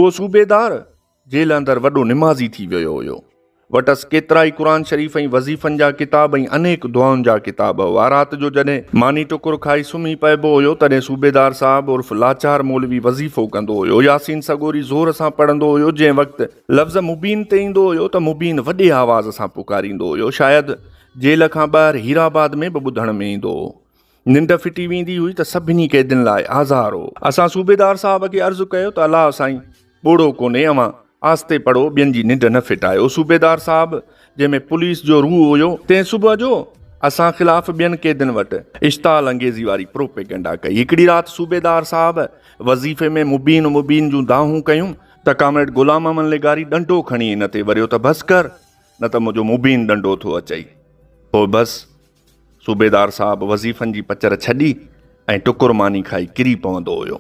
اهو صوبيدار جيل اندر وڏو نمازي ٿي ويو هيو. وٽس ڪيترائي قرآن شريف ۽ وظيفن جا ڪتاب ۽ انيڪ دعائن جا ڪتاب هئا. رات جو جڏهن ماني ٽڪر کائي سمهي پئبو هيو، تڏهن صوبيدار صاحب عرف لاچار مولوي وظيفو ڪندو هيو. ياسين سڳوري زور سان پڙهندو هيو. جنهن وقت لفظ مبين تي ايندو هيو ته مبين وڏي آواز سان پڪاريندو هيو. شايد جيل کان ٻاهر هيرآباد ۾ به ٻڌڻ ۾ ايندو هو. ننڊ ڦٽي ويندي هئي ته سڀني قيدين لاء آزار هو. اسان صوبيدار صاحب کي عرض ڪيو ته الله سائين ٻوڙو ڪونهي اوهان آهستي پڙهو ٻين جي ننڊ نه ڦٽايو. صوبيدار صاحب جنهن ۾ پوليس جو روح هيو تنهن صبح جو اسان خلاف ٻين قيدين وٽ اشتعال انگيزي واري پروپيگنڊا ڪئي. هڪڙي رات صوبيدار صاحب وظيفي ۾ مبين مبين جون دانهون ڪيون ته ڪامريڊ غلام احمد لغاري ڏنڊو کڻي هن تي وريو ته بس ڪر نه ته منهنجو مبين ڏنڊو ٿو اچئي. پوء بس صوبيدار صاحب وظيفن جي پچر ڇڏي ۽ ٽڪر ماني کائي ڪري پوندو هيو.